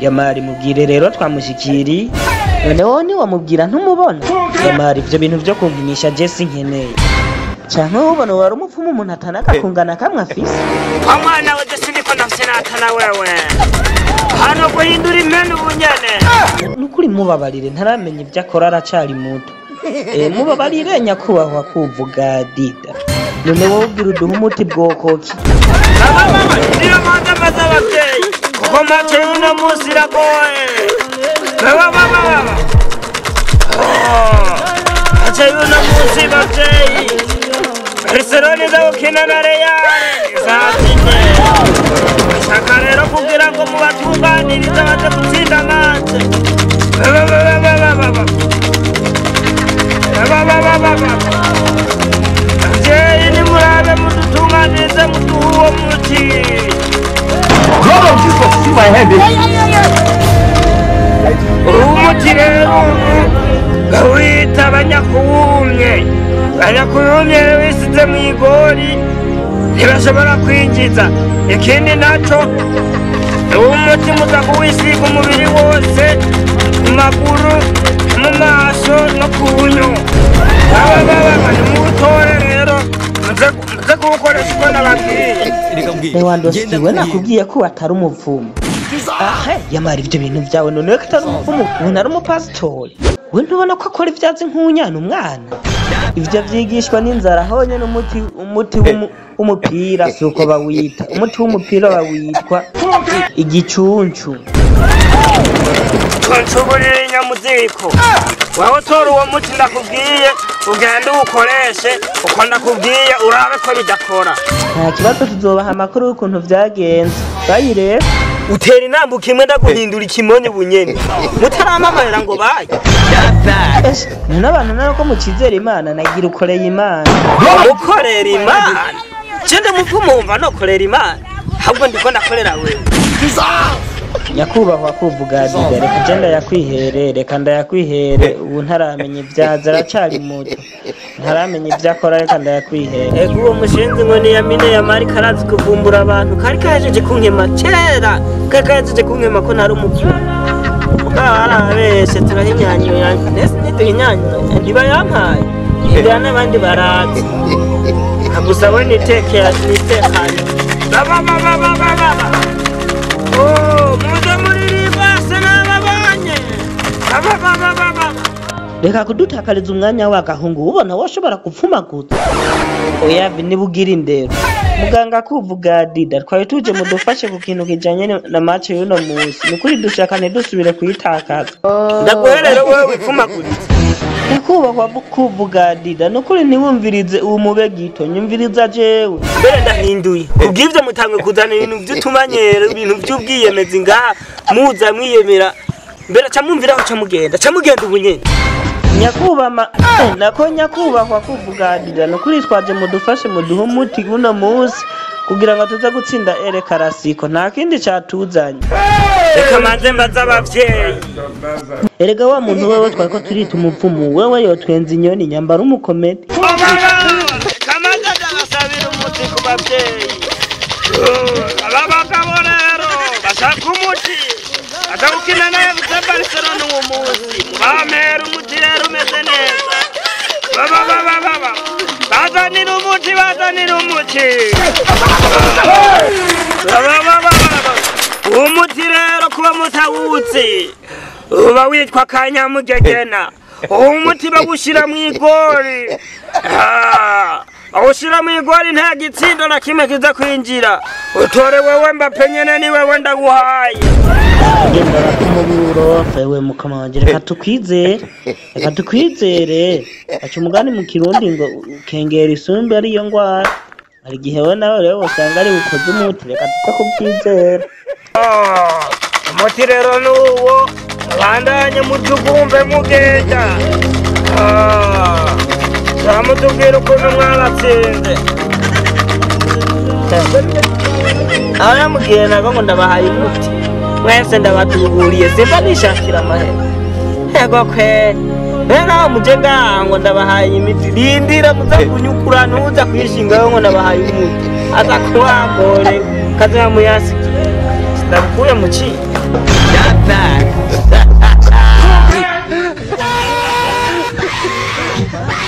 Yamari mubwire rero twamushikiri. Noneho ntiwamubwira ntumubona. Yamari ivyo bintu vyo kunkinisha je sinkeneye. Canke ubona wari umupfumu umuntu atanakakungana kamwe afise. Wa mwana we siniko ndafyinatana wewe. Hano guhindura impene ubunyene. Nukuri mubabarire ntaramenya ivyo akora aracari muto. Mubabarire nyakubahwa kuvuga dida. None wowe ubwira uduha umuti bwoko ki? Mama, niyo mpamvu amaze abavyeyi. Kuko match y'uno munsi iragoye. Baba baba baba. Match y'uno munsi bavyeyi. Barcelona iza gukina na Real saa 4. Shaka rero kugira ngo mubatunganirize baze gutsinda match. Baba baba baba baba. Baba baba baba. Bavyeyi nimurabe mudutunganirize muduhe uwo muti. Blood of Jesus, see my head. Umuti rero bawita abanyakuwumye. Abanyakuwumye wisize mu igori ntibashobora kwinjiza. Ikindi naco umuti muza kuwisiga umubiri wose, mu maguru, mu maso no ku nyo. Baba nimuwutore rero muze kuwukoresha uko nababwiye. Lewandowski we nakubwiye ko atari umupfumu. Ahe yamara ivyo bintu vyawe none ko atari umupfumu ubona ari umupasitori. We ntubona ko akora ivyazi nk'unyana umwana. Ivyo vyigishwa n'inzara honyene umuti w'umupira suko bawita. Umuti w'umupira bawitwa igicuncu. Ncuburire inyamuziko. Wewe tora uwo muti ndakubwiye ugende uwukoreshe uko ndakubwiye urabe ko bidakora. Nta kibazo tuzobaha amakuru y'ukuntu vyagenze. Bayi rero utera intambuko imwe ndaguhindura ikimonyo bunyene. Mutaramamaira ngo baye. None abantu nawe ko mukizera Imana nagira ukoreye Imana. Ukorera Imana. Je ndamupfumumva nokorera Imana. Ahubwo ndiko ndakorera wewe. Nyakubahwa kuvuga dida reka je ndayakwihere reka ndayakwihere ubu ntaramenya ivyaza aracari muto. Ntaramenya ivyo akora reka ndayakwihere. Ego uwo mushinzi ngo ni Yamine Yamari karazi kuvumbura abantu kari kahejeje kunkema kera kari kahejeje kunkema ko ntari umupfumu. Mugabo arabeshe turahinyanyura nese ntituhinyanyura ntiba yampaye ngira n'abandi barazi. Gusa we nitekeye nitekanye. Baba baba baba baba. Oh, muze muririmba se n'ababonye. Baba baba baba. Reka kudutakariza umwanya w'agahungu ubona woshobora gupfumaguza. Oya nibugira indero. Muganga kuvuga dida twari tuje mudufashe ku kintu kijanye na match y'uno munsi. Nukuri dushaka ntidusubire kuyitakaza. Ndaguherera wewe wipfumaguritse. Nyakubahwa kuvuga dida nukuri ntiwumvirize uwo mube gito nyumviriza jewe. Mbere ndahinduye. Kubw'ivyo mutangwe kuzana ibintu vy'utumanyero ibintu vy'ubwiyemezi ngaha muza mwiyemera. Mbere ca mwumviraho ca mugenda ca mugenda ubunyene. Nyakubahwa nako nyakubahwa kuvuga dida nukuri twaje mudufashe muduhe umuti uno munsi kugira ngo tuze gutsinda El Clasico nta kindi catuzanye. Reka manze mbaze abavyeyi. Erega wa muntu wewe twariko turita umupfumu wewe yotwenza inyoni nyambara umukomedi. Reka manze ndabasabira umuti ku bavyeyi. Aba bagabo rero bashaka umuti aza gukina na FC Barcelona uwo munsi. Bampera umuti rero umeze neza. Baba baba baba. Bazanira umuti bazanira umuti. Baba baba baba. Umuti rero kuba mutawuzi uba witwa kanyamugegena. Umuti bawushira mu igori. Awushira mu igori nta gitsindo na kimwe kiza kwinjira. Utore wewe Mbappe nyene ni wewe ndaguhaye. Gendera kumuburo wewe mukama wanje reka tukwizere. Reka tukwizere. Aca umugani mu Kirundi ngo ukengera isumbi ariyo ngwara. Hari igihe we nawe rero usanga ari bukoze umuti reka tuze kubyizera. Umuti rero nuwo bandanye mutugumve mugenda. Mutubwira ukuntu mwabatsinze. Aho yamubwiye nako ngo ndabahaye umuti mwese ndabatuburiye simba nishakira amahera. Ego kweri rero aho muje ngaha ngo ndabahaye imiti rindira muza kunyukura ntuza kwishingayo ngo ndabahaye umuti aza kuwagore kaza muyasigiye ndabukuye mu ci. Amen.